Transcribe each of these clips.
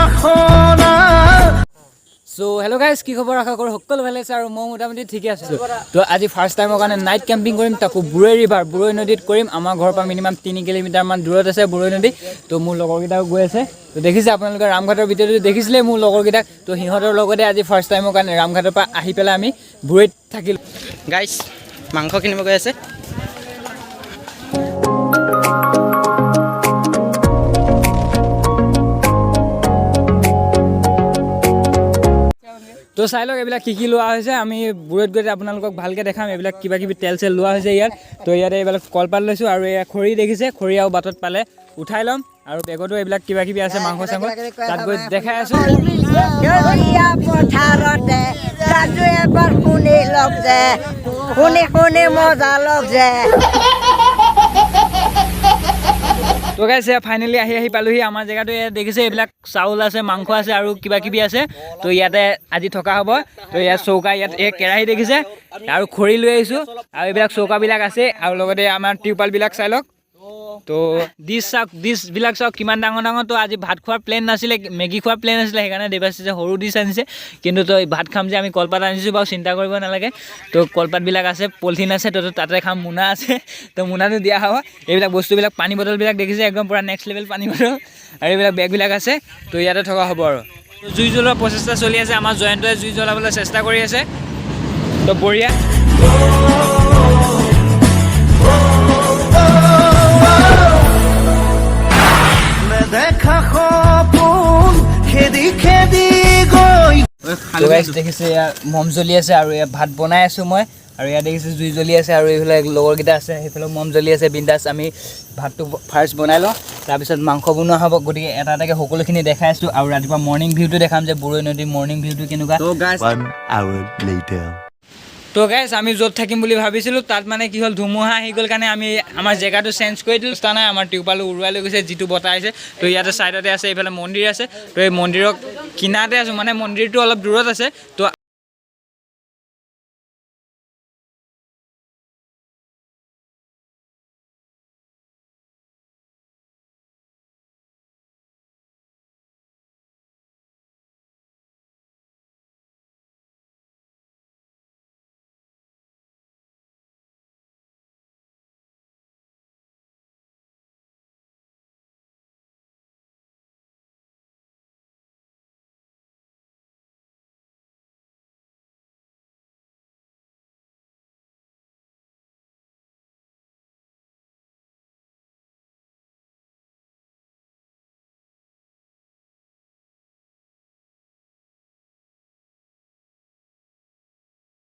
বাসনা। চ' hello' guys, কি খবৰ? আশা কৰোঁ সকলো ভালে আছে আৰু মই মোটামুটি ঠিকে আছোঁ। তো আজি ফাৰ্ষ্ট টাইমৰ কাৰণে নাইট কেম্পিং কৰিম, তাকো বুৰৈ ৰিভাৰ, বুৰৈ নদীত কৰিম। আমাৰ ঘৰৰ পৰা মিনিমাম 3 কিলোমিটাৰমান দূৰত আছে বুৰৈ নদী। তো মোৰ লগৰকেইটাও গৈ আছে। তো দেখিছে আপোনালোকে ৰামঘাটৰ ভিডিঅ'টো, দেখিছিলে মোৰ লগৰকেইটাক। তো সিহঁতৰ লগতে আজি ফাৰ্ষ্ট টাইমৰ কাৰণে ৰামঘাটৰ পৰা আহি পেলাই আমি বুৰৈত থাকিলোঁ। গাইছ, মাংস কিনিব গৈ আছে। তো চাই লওক এইবিলাক কি কি লোৱা হৈছে। আমি বুৰৈত গৈ আপোনালোকক ভালকৈ দেখাম। এইবিলাক কিবা কিবি তেল চেল লোৱা হৈছে ইয়াত। তো ইয়াতে এইবিলাক কলপাত লৈছোঁ আৰু এয়া খৰি দেখিছে, খৰি আৰু বাটত পালে উঠাই ল'ম। আৰু বেগতো এইবিলাক কিবা কিবি আছে, মাংস চাংস, তাত গৈ দেখাই আছোঁ। সেউজীয়া পথাৰতে ৰাজু এবাৰ শুনি লওক যে, শুনি শুনি মজা লওক যে। তো গাইছ, এয়া ফাইনেলি আহি আহি পালোহি আমাৰ জেগাটো। ইয়াত দেখিছে এইবিলাক চাউল আছে, মাংস আছে আৰু কিবা কিবি আছে। তো ইয়াতে আজি থকা হ'ব। তো ইয়াত চৌকা, ইয়াত এই কেৰাহী দেখিছে আৰু খৰি লৈ আহিছোঁ আৰু এইবিলাক চৌকাবিলাক আছে আৰু লগতে আমাৰ টিউপালবিলাক চাই লওক। তো ডিছ চাওক, ডিছবিলাক চাওক কিমান ডাঙৰ ডাঙৰ। তো আজি ভাত খোৱাৰ প্লেন নাছিলে, মেগী খোৱাৰ প্লেন আছিলে, সেইকাৰণে দেৱাশিষে সৰু ডিছ আনিছে। কিন্তু তই ভাত খাম যে আমি কলপাত আনিছোঁ বাৰু, চিন্তা কৰিব নালাগে। তো কলপাতবিলাক আছে, পলিথিন আছে, তো তাতে খাম। মোনা আছে, তো মোনাটো দিয়া হ'ব। এইবিলাক বস্তুবিলাক, পানী বটলবিলাক দেখিছে, একদম পূৰা নেক্সট লেভেল পানী বটল আৰু এইবিলাক বেগবিলাক আছে। তো ইয়াতে থকা হ'ব আৰু জুই জ্বলোৱা প্ৰচেষ্টা চলি আছে। আমাৰ জয়ন্তই জুই জ্বলাবলৈ চেষ্টা কৰি আছে। তো বঢ়িয়া। নেদেখা সপোন খেদি খেদি গৈ তো গাইছ, দেখিছে ইয়াত মম জ্বলি আছে আৰু ইয়াত ভাত বনাই আছোঁ মই আৰু ইয়াত দেখিছে জুই জ্বলি আছে আৰু এইফালে লগৰকেইটা আছে, সেইফালে মম জ্বলি আছে। বিন্দাছ আমি ভাতটো ফাৰ্ষ্ট বনাই লওঁ, তাৰপিছত মাংস বনোৱা হ'ব। গতিকে এটা এটাকৈ সকলোখিনি দেখাই আছোঁ আৰু ৰাতিপুৱা মৰ্ণিং ভিউটো দেখাম যে বুৰৈ নদীৰ মৰ্ণিং ভিউটো কেনেকুৱা। তো গাইছ। One hour later. তো গাইছ, আমি য'ত থাকিম বুলি ভাবিছিলোঁ তাত মানে কি হ'ল, ধুমুহা আহি গ'ল কাৰণে আমি আমাৰ জেগাটো চেঞ্জ কৰি দিলোঁ। নাই, আমাৰ টিউপালো উৰুৱাই লৈ গৈছে যিটো বতাহ আহিছে। তো ইয়াতে ছাইডতে আছে, এইফালে মন্দিৰ আছে। তো এই মন্দিৰৰ কিনাৰতে আছোঁ, মানে মন্দিৰটো অলপ দূৰত আছে। তো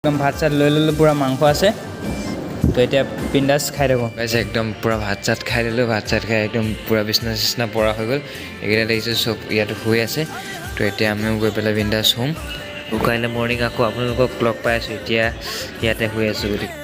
একদম ভাত চাত লৈ ল'লোঁ, পূৰা মাংস আছে। তো এতিয়া বিন্দাছ খাই থাকোঁ। গাইছ, একদম পূৰা ভাত চাত খাই ল'লোঁ। ভাত চাত খাই একদম পূৰা বিচনা চিচনা পৰা হৈ গ'ল। এইকেইটা দেখিছোঁ চব ইয়াত শুই আছে। তো এতিয়া আমিও গৈ পেলাই বিন্দাছ শুম। কাইলৈ মৰ্ণিং আকৌ আপোনালোকক লগ পাই আছোঁ। এতিয়া ইয়াতে শুই আছোঁ গতিকে।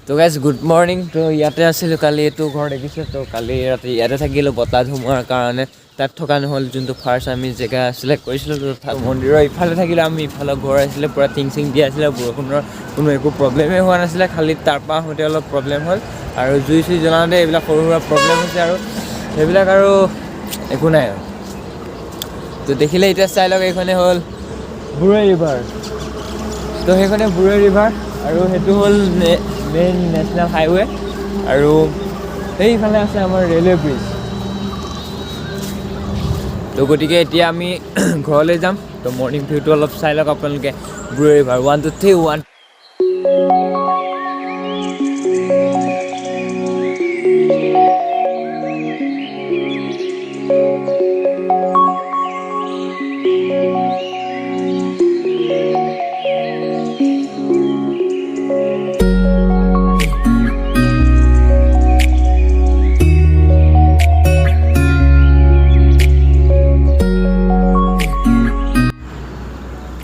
তো গাইজ, গুড মৰ্ণিং। তো ইয়াতে আছিলোঁ কালি, এইটো ঘৰ দেখিছোঁ। তো কালি ৰাতি ইয়াতে থাকিলোঁ, বতাহ ধুমুহাৰ কাৰণে তাত থকা নহ'ল, যোনটো ফাৰ্ষ্ট আমি জেগা আছিলে কৰিছিলোঁ। তো তাত মন্দিৰৰ ইফালে থাকিলোঁ আমি, ইফালৰ ঘৰ আছিলে, পূৰা টিং চিং দিয়া আছিলে, বৰষুণৰ কোনো একো প্ৰব্লেমেই হোৱা নাছিলে। খালি তাৰপৰা আহোঁতে অলপ প্ৰব্লেম হ'ল আৰু জুই চুই জ্বলাওঁতে এইবিলাক সৰু সুৰা প্ৰব্লেম হৈছে আৰু সেইবিলাক আৰু একো নাই আৰু। তো দেখিলে এতিয়া চাই লওক, এইখনে হ'ল বুৰৈ ৰিভাৰ। তো সেইখনে বুৰৈ ৰিভাৰ আৰু সেইটো হ'ল মেইন নেশ্যনেল হাইৱে আৰু সেইফালে আছে আমাৰ ৰেলৱে ব্ৰিজ। তো গতিকে এতিয়া আমি ঘৰলৈ যাম। তো মৰ্ণিং ভিউটো অলপ চাই লওক আপোনালোকে, Buroi river. One, two, three, one.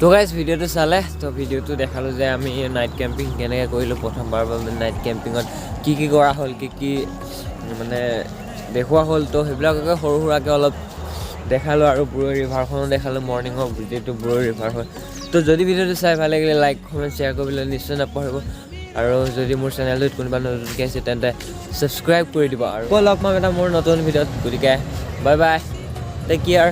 তো গাইজ, ভিডিঅ'টো চালে। তো ভিডিঅ'টো দেখালোঁ যে আমি নাইট কেম্পিং কেনেকৈ কৰিলোঁ, প্ৰথমবাৰ বাবে নাইট কেম্পিঙত কি কি কৰা হ'ল, কি কি মানে দেখুওৱা হ'ল। তো সেইবিলাককে সৰু সুৰাকৈ অলপ দেখালোঁ আৰু বুৰৈ ৰিভাৰখনো দেখালোঁ, মৰ্ণিঙৰ যিটো বুৰৈ ৰিভাৰ হয়। তো যদি ভিডিঅ'টো চাই ভাল লাগিলে লাইক, কমেণ্ট, শ্বেয়াৰ কৰিবলৈ নিশ্চয় নাপাহৰিব আৰু যদি মোৰ চেনেলটোত কোনোবা নতুনকৈ আছে তেন্তে ছাবস্ক্ৰাইব কৰি দিব আৰু আকৌ লগ পাম এটা মোৰ নতুন ভিডিঅ'ত। গতিকে Bye bye, take care.